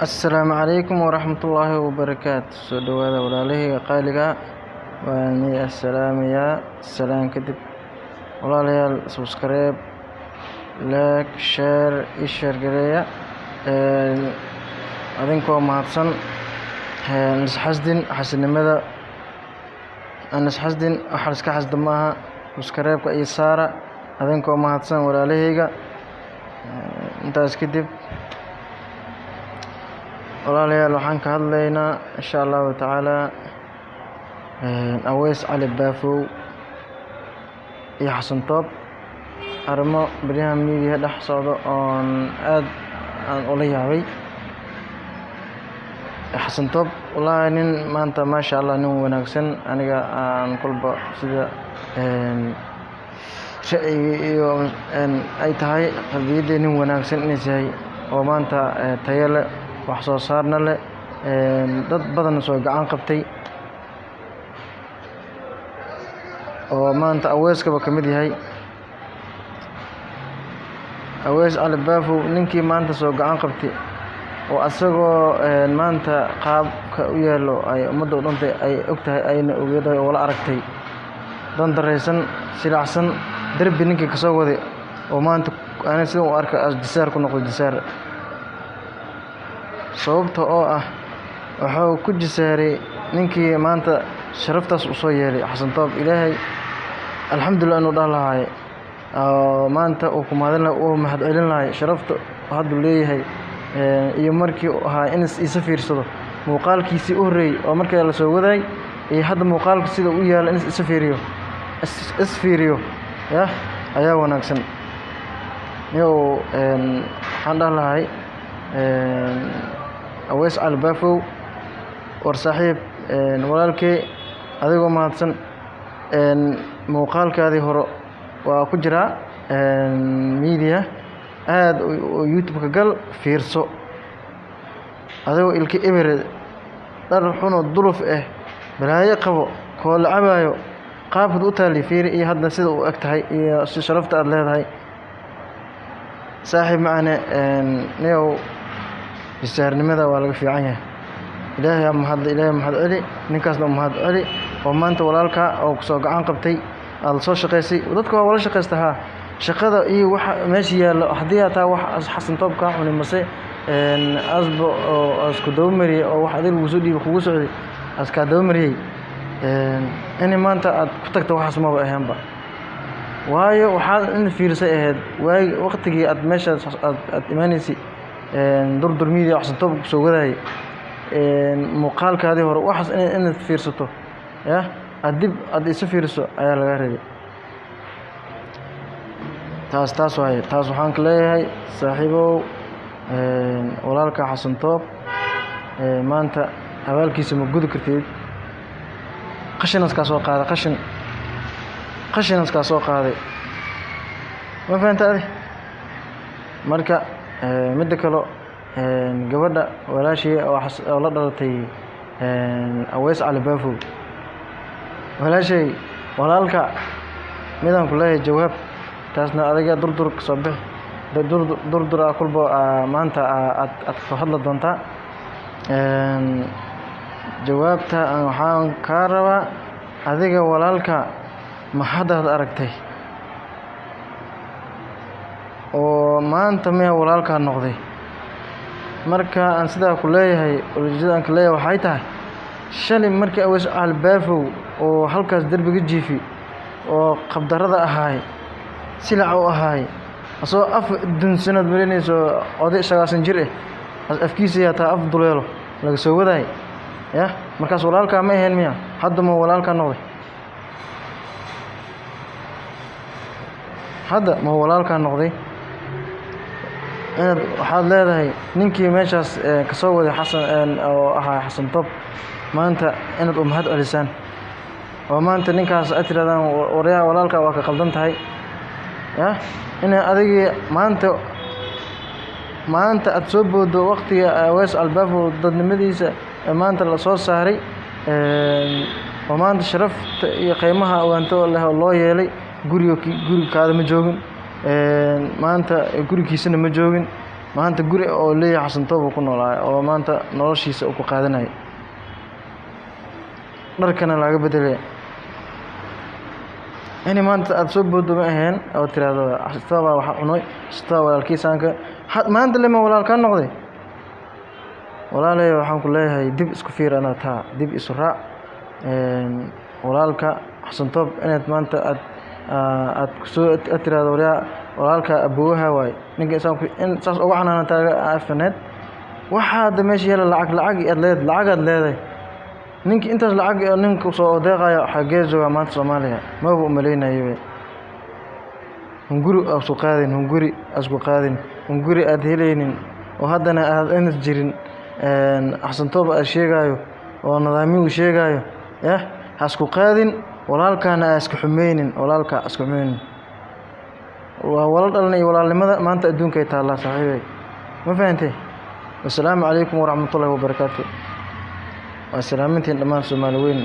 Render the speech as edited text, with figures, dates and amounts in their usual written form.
Assalaamu calaykum waraxmatullaahi wabarakaatu. Soo dhawaada walaalahayga qaaliga, waan idin assalaamayaa. Salaan kadib, walaalayaal, subscribe, like, share ii share gareeya adinkoo mahadsan. Isxasdin, xasidnimada aan isxasdin, waxa iska xasda maaha. Subscribe-ka ii saara adinkoo mahadsan, walaalahayga. Intaas kadib, walaalayaal, waxaan ka hadlaynaa insha Allahu tacaala Aweys Cali Baafow iyo Xasan Toob, arrimo baryahan media dhex socdo oon aad aan ula yaabay. Xasan Toob, wallaahi, nin maanta, maasha Allah, nin wanaagsan. Aniga aan kolba sida ra'yiga iyo ay tahay qalbiyadda, nin wanaagsan inays yahay oo maanta tayo leh, wax soo saarna leh, dad badanna soo gacan qabtay, oo maanta Aweyskaba ka mid yahay. Aweys Cali Baafow, ninkii maanta soo gacan qabtay oo asagoo maanta qaabka u yaalo ay ummadda u dhantay ay og tahay, ayna ogeedahay oo wala aragtay, dandaraysan, silacsan, derbi ninkii kasoo waday, oo maanta ani sida u arka as jisaar ku noqday. Jisaar sababta oo ah wuxuu ku jisaaray ninkii maanta sharaftaas usoo yeelay, Xasan Toob. Ilaahay alxamdulillah inuu dhah lahaay oo maanta uu ku mahadin lahay, uu mahad celin lahay sharafta hadduu leeyahay iyo markii uu ahaa in isa fiirsado muuqaalkiisii u horreeyey oo markaa la soo wadaay iyo hadda muuqaalka sida u yaalo, in isa fiiriyo, is fiiriyo yah ayaa wanaagsan. Niyow, waxaan dhah lahay Aweys Cali Baafow, war saaxiib, walaalkey, adigoo mahadsan, muuqaalkaadii hore waa ku jiraa media aad YouTube-ka, gal fiirso. Adigoo ilka ebere, dhar xunoo duluf ah, balaayo qabo, koola cabaayo, qaabkaad u taali fiiri iyo hadda sida u eg tahay iyo si sharafta aad leedahay. Saaxiib macane, niyow, jisaarnimada waa laga fiican yahay. Ilaahay aa mahadle, Ilaahay mahad celi, ninkaasna u mahad celi oo maanta walaalka oo kusoo gacan qabtay, aad soo shaqaysay. Dadka waa wala shaqaysta haa, shaqada iyo waxa meesha yaallo. Haddii aad taa wax Xasan Toob kaa cuni mase asba oo isku daba mariyey oo wax adiga lagu soo dhiibay kugu socday askaa daba mariyey, in maanta aad ku tagto waxaas maba ahaanba. Waayo, waxaad in fiirsay ahayd waagi waqtigii aad meeshaas aad imaanaysay Durdur Media, Xasan Toob kusoo wadaayay, muuqaalkaadii hore, waxaas inaad fiirsato yah, aad dib aad isu fiiriso ayaa lagaa rabay. Taas waaye. Taas waxaan ka leeyahay, saaxiibow, walaalka Xasan Toob maanta abaalkiisa ma gudi kartid. Qashinaas kaa soo qaaday, qashin, qashinaas kaa soo qaaday, ma fahanta adi? Marka midda kalo, gabadha walaashii oo la dhalatay Aweys Cali Baafow, walaashay, walaalka midaan ku leeyahay jawaab taasna adiga Durdur ka soo bixi. Durdur a kulba maanta aad aad ka hadli doontaa jawaabta. Waxaan kaa rabaa adiga, walaalka ma haddaad aragtay oo maanta miya walaalkaa noqday? Marka aan sidaa ku leeyahay, ujeedada aan ka leeyahay waxay tahay, shalay markii Aweys Cali Baafow oo halkaas derbiga jiifi oo qabdarada ahaay, silac u ahaay, asagoo af dunsanaad marinayso, oday 90 jir ah, afkiisa hataa af duleelo laga soo wadaay yah, markaas walaalkaa ma ahayn miya? Hadda ma walaalkaa noqday? Hadda ma walaalkaa noqday? Inaad waxaad leedahay ninkii meeshaas kasoo waday, Xasan oo ahaa Xasan Toob, maanta inaad u mahad celisaan oo maanta ninkaas aad tirahdaan, waryaa, walaalkaa waa ka qaldan tahay yah. Ina adigii maanta aad soo booddo waqtiga Aweys Albaafow dadnimadiisa maanta la soo saaray oo maanta sharafta iyo qiimaha awaanto leh oo loo yeelay, guriga gurigkaada ma joogin maanta, gurigiisana ma joogin. Maanta guri oo leeyahay Xasan Toob uu ku noolaayo oo maanta noloshiisa uu ku qaadanayay, dharkana laga bedelay. Ini maanta aada soo booddo ma aheen oo tiraahdo Xasan Toob baa waxa cunay, Xasan Toob walaalkiisaanka maanta lema walaalkaa noqday. Walaalay, waxaan ku leeyahay dib isku fiir, anaa taa dib isu raac. Walaalka Xasan Toob inaad maanta aad kusoo aad tiraahdo waryaa walaalka aboowaha waay ninka isaan in saas uga canaanata afaneed. Waxaa hadda meesha yaala lacag, lacag aad leed, lacagaad leedahay. Ninki intaas lacag ninka soo deeqayo xagee joogaa maanta Soomaaliya? Maba umaleynayo. Hunguri aad isku qaadin, hunguri aad isku qaadin, hunguri aad helaynin oo haddana aad inas jirin. Xasan Toob aad sheegayo oo nidaamyo uu sheegayo yah, ha isku qaadin walaalkaana, ha iska xumeynin walaalka, ha iska xumeynin. Waa wala dhalan iyo walaalnimada maanta adduunka ay taallaa, saaxiibey, ma fahantay? Wasalaamu calaykum waraxmatullahi wabarakaatu. Waa salaamintiin dhammaan Soomaali weyn.